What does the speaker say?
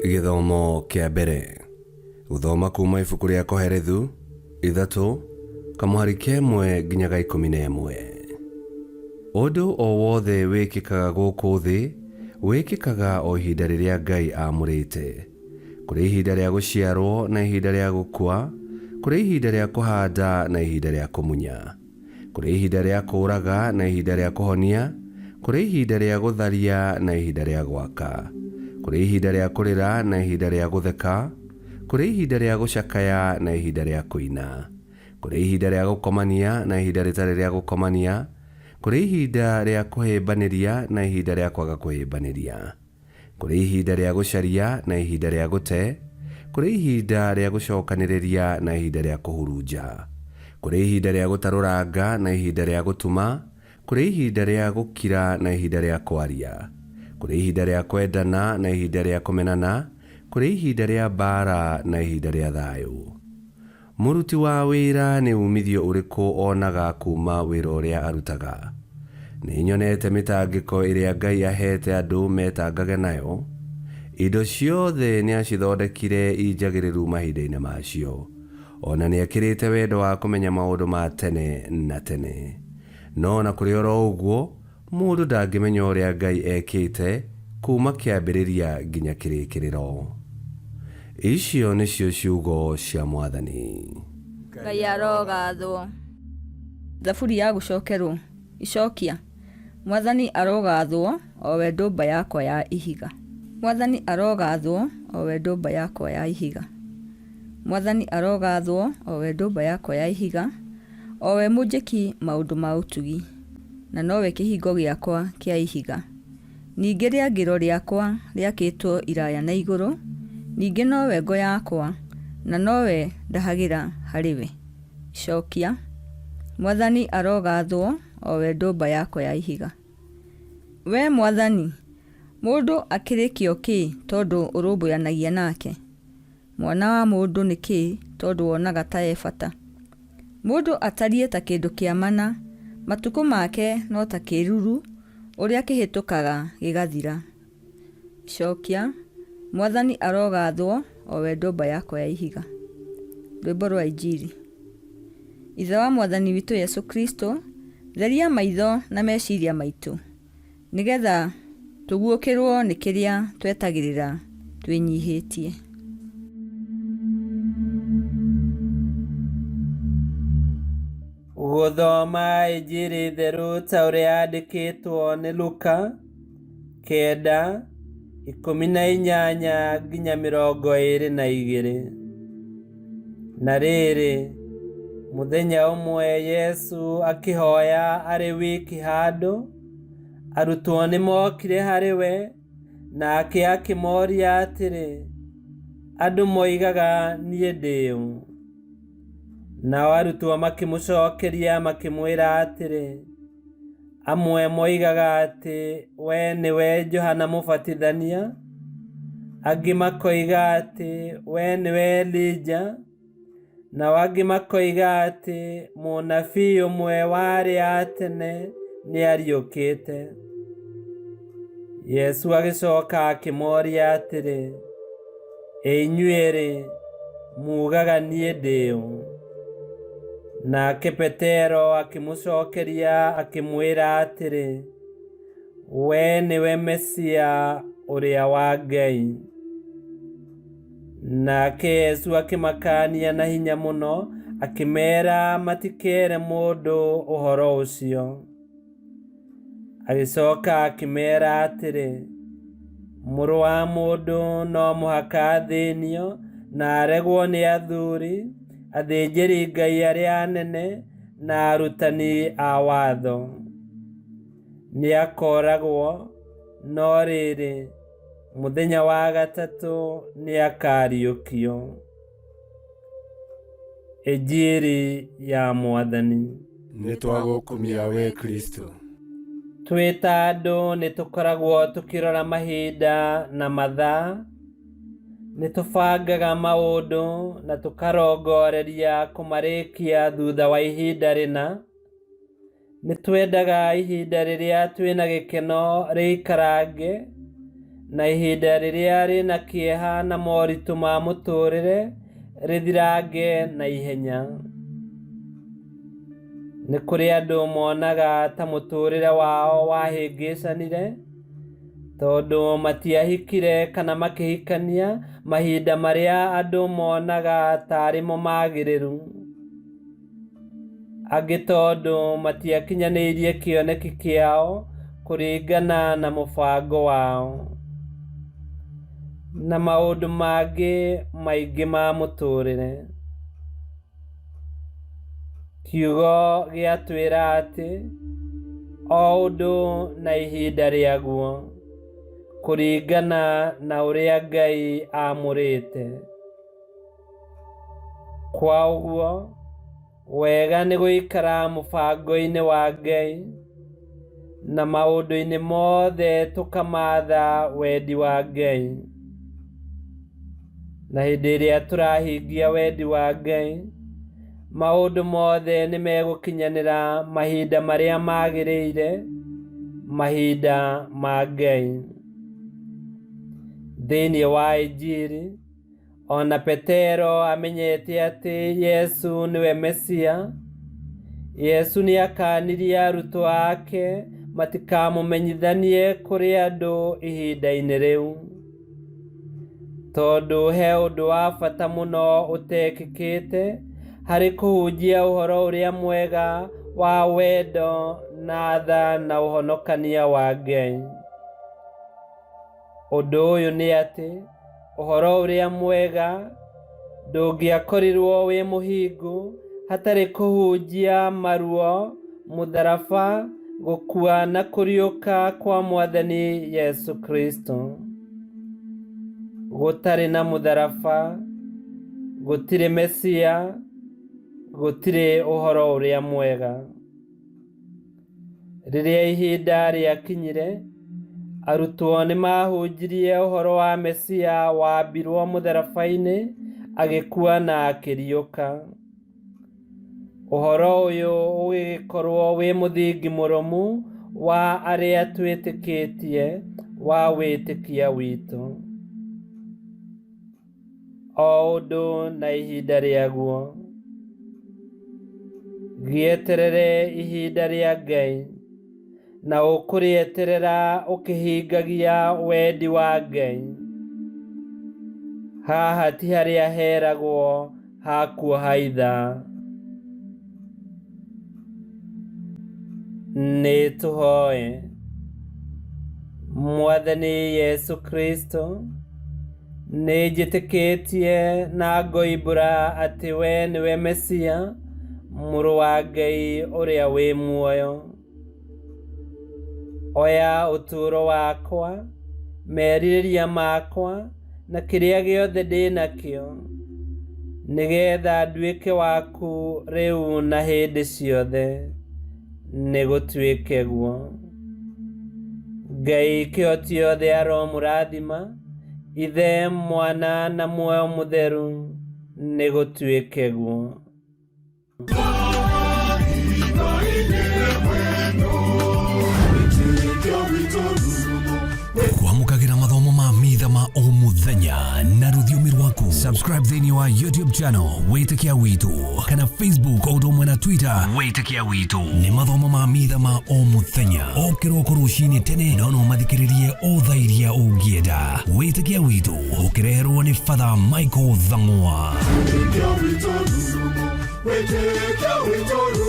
Gĩthomo kĩa mbere. Gũthoma kuma ibuku rĩa Kohelethu 3 kamũhari ka ĩmwe nginya ga 11. Ũndũ o wothe wĩkĩkaga gũkũ thĩ wĩkĩkaga o ihinda rĩrĩa Ngai aamũrĩte. Kũrĩ ihinda rĩa gũciarwo na ihinda rĩa gũkua, kũrĩ ihinda rĩa kũhanda na ihinda rĩa kũmunya. Kũrĩ ihinda rĩa kũũraga na ihinda rĩa kũhonia, kũrĩ ihinda rĩa gũtharia na ihinda rĩa gwaka. Kũrĩ ihinda rĩa kũrĩra na ihinda rĩa gũtheka, kũrĩ ihinda rĩa gũcakaya na ihinda rĩa kũina. Kũrĩ ihinda rĩa gũkomania na ihinda rĩtarĩ rĩa gũkomania, kũrĩ ihinda rĩa kũhĩmbanĩria na ihinda rĩa kwaga kũhĩmbanĩria. Kũrĩ ihinda rĩa gũcaria na ihinda rĩa gũte, kũrĩ ihinda rĩa gũcokanĩrĩria na ihinda rĩa kũhurunja. Kũrĩ ihinda rĩa gũtarũranga na ihinda rĩa gũtuma, kũrĩ ihinda rĩa gũkira na ihinda rĩa kwaria. Kũrĩ ihinda rĩa kwendana na ihinda rĩa kũmenana, kũrĩ ihinda rĩa mbaara na ihinda rĩa thayũ. Mũruti wa wĩra nĩ uumithio ũrĩkũ onaga kuuma wĩra ũrĩa arutaga? Nĩ nyonete mĩtangĩko ĩrĩa Ngai aheete andũ metangage nayo. Indo ciothe nĩ aacithondekire i njagĩrĩru mahinda-inĩ ma cio. O na nĩ ekĩrĩte wendo wa kũmenya maũndũ ma tene na tene. No o na kũrĩ oro ũguo, Mũndũ ndangĩmenya ũrĩa Ngai ekĩte kuuma kĩambĩrĩria nginya kĩrĩkĩrĩro. Icio nĩcio ciugo cia Mwathani. Ngai arogathwo. Thaburi ya gũcokerwo. Icokia. Mwathani arogathwo, o we ndũmba yakwa ya ihiga. Mwathani arogathwo, o we ndũmba yakwa ya ihiga. Mwathani arogathwo, o we ndũmba yakwa ya ihiga, o we mũnjĩki maũndũ ma ũtugi, na nowe kĩhingo gĩakwa kĩa ihiga. Ningĩ rĩangĩro rĩakwa rĩakĩtwo iraya na igũrũ, ningĩ nowe ngo yakwa, na nowe ndahagĩra harĩ we. Icokia. Mwathani arogathwo, o we ndũmba yakwa ya ihiga. Wee Mwathani, mũndũ akĩrĩ kĩo kĩ tondũ ũrũmbũyanagia nake? Mwana wa mũndũ nĩ kĩĩ tondũ wonaga ta e bata? Mũndũ atariĩ ta kĩndũ kĩa mana, matukũ make no ta kĩĩruru ũrĩa kĩhĩtũkaga gĩgathira. Icokia, Mwathani arogathwo, o we ndũmba yakwa ya ihiga. Rwĩmbo rwa Injiri. Ithe wa Mwathani witũ Yesũ Kristo, theria maitho na meciria maitũ, nĩ getha tũguũkĩrũo nĩ kĩrĩa twetagĩrĩra twĩnyihĩtie. Gũthoma Injiri theru ta ũrĩa yandĩkĩtwo nĩ Luka, kenda, 18 nginya 22. Na rĩrĩ, mũthenya ũmwe Yesu akĩhoya arĩ wiki handũ, arutwo nĩ mokire harĩ we, nake akĩmoria atĩrĩ, Andũ moigaga niĩ ndĩ ũ? Nao arutwo makĩmũcokeria makĩmwĩra atĩrĩ, Amwe moigaga atĩ we nĩwe Johana Mũbatithania, angĩ makoiga atĩ we nĩwe Elija, nao angĩ makoiga atĩ mũnabii ũmwe wa arĩa a tene nĩ ariũkĩte. Yesu agĩcoka akĩmoria atĩrĩ, Ĩ inyuĩ-rĩ, muugaga niĩ ndĩ ũ? Nake Petero akĩmũcokeria akĩmwĩra atĩrĩ, Wee nĩwe Mesia ũrĩa wa Ngai. Nake Yesu akĩmakaania na hinya mũno, akĩmeera matikeere mũndũ ũhoro ũcio. Agĩcoka akĩmeera atĩrĩ, Mũrũ wa mũndũ no mũhaka athĩnio na aregwo nĩ athuri, athĩnjĩri-Ngai arĩa anene, na arutani a watho. Nĩ akooragwo, no rĩrĩ, mũthenya wa gatatũ nĩ akaariũkio. Injiri ya Mwathani. Nĩ twagũkumia wee Kristo. Twĩ ta andũ nĩ tũkoragwo tũkĩrora mahinda na mathaa, nĩ tũbangaga maũndũ na tũkarongoreria kũmarĩkia thutha wa ihinda rĩna. Nĩ twendaga ihinda rĩrĩa twĩna gĩkeno rĩikarange, Na ihinda rĩrĩa rĩna kĩeha na moritũ ma mũtũrĩre rĩthirange na ihenya. Nĩ kũrĩ andũ monaga ta mũtũrĩre wao wahĩngĩcanire tondũ matiahikire kana makĩhikania mahinda marĩa andũ monaga tarĩ mo magĩrĩru. Angĩ tondũ matiakinyanĩirie kĩoneki kĩao kũringana na mũbango wao. Na maũndũ mangĩ maingĩ ma mũtũrĩre. Kiugo gĩatwĩra atĩ o ũndũ na ihinda rĩaguo kũringana na ũrĩa Ngai aamũrĩte. Kwa ũguo, wega nĩ gũikara mũbango-inĩ wa Ngai na maũndũ-inĩ mothe tũkamatha wendi wa Ngai. Na hĩndĩ ĩrĩa tũrahingia wendi wa Ngai, maũndũ mothe nĩ megũkinyanĩra mahinda marĩa magĩrĩire, mahinda ma Ngai. Thĩinĩ wa Injiri, ona Petero amenyete atĩ Yesu nĩwe Mesia, Yesu nĩ akanirie arutwo ake matikamũmenyithanie kũrĩ andũ ihinda-inĩ rĩu. Tondũ he ũndũ wa bata mũno ũtekĩkĩte harĩ kũhunjia ũhoro ũrĩa mwega wa wendo na tha na ũhonokania wa Ngai. Ũndũ ũyũ nĩ atĩ ũhoro ũrĩa mwega ndũngĩakorirwo wĩ mũhingu hatarĩ kũhunjia maruo, mũtharaba, gũkua na kũriũka kwa Mwathani Yesu Kristo. Gũtarĩ na mũtharaba, gũtirĩ Mesia, gũtirĩ ũhoro ũrĩa mwega. Rĩrĩa ihinda rĩakinyire, arutwo nĩ mahunjirie ũhoro wa Mesia wambirwo mũtharaba-inĩ, agĩkua na akĩriũka. Ũhoro ũyũ ũgĩgĩkorwo wĩ mũthingi mũrũmu wa arĩa twĩtĩkĩtie wa wĩtĩkia witũ. O ũndũ na ihinda rĩaguo. Gĩeterere ihinda rĩa Ngai, na ũkũrĩeterera ũkĩhingagia wendi wa Ngai. Haha ti harĩa heragwo ha kuoha ithaa. Nĩ tũhoe. Mwathani Yesu Kristo, nĩ njĩtĩkĩtie na ngoimbũra atĩ we nĩwe Mesia, mũrũ wa Ngai ũrĩa wĩ muoyo. Oya ũtũũro wakwa, merirĩria makwa, na kĩrĩa gĩothe ndĩ nakĩo, nĩgetha nduĩke waku rĩu na hĩndĩ ciothe. Nĩ gũtuĩke guo. Ngai kĩhoti othe aromũrathima, Ithe, Mwana na Muoyo Mũtheru, nĩ gũtuĩke guo. Kwamũkagĩra mathomo ma mitha ma o mũthenya na rũthiomi rwaku. Subscribe thĩinĩ wa YouTube channel Wĩtĩkia Witũ kana Facebook o ũndũ ũmwe na Twitter Wĩtĩkia Witũ. Nĩ mathomo ma mitha ma o mũthenya o kĩroko rũcinĩ tene, no no mathikĩrĩrie o thaa iria ũngĩenda. Wĩtĩkia Witũ ũkĩreherwo nĩ Father Michael Thang'wa. Wĩtĩkia witũ rurumo, wĩtĩkia witũ rurumo.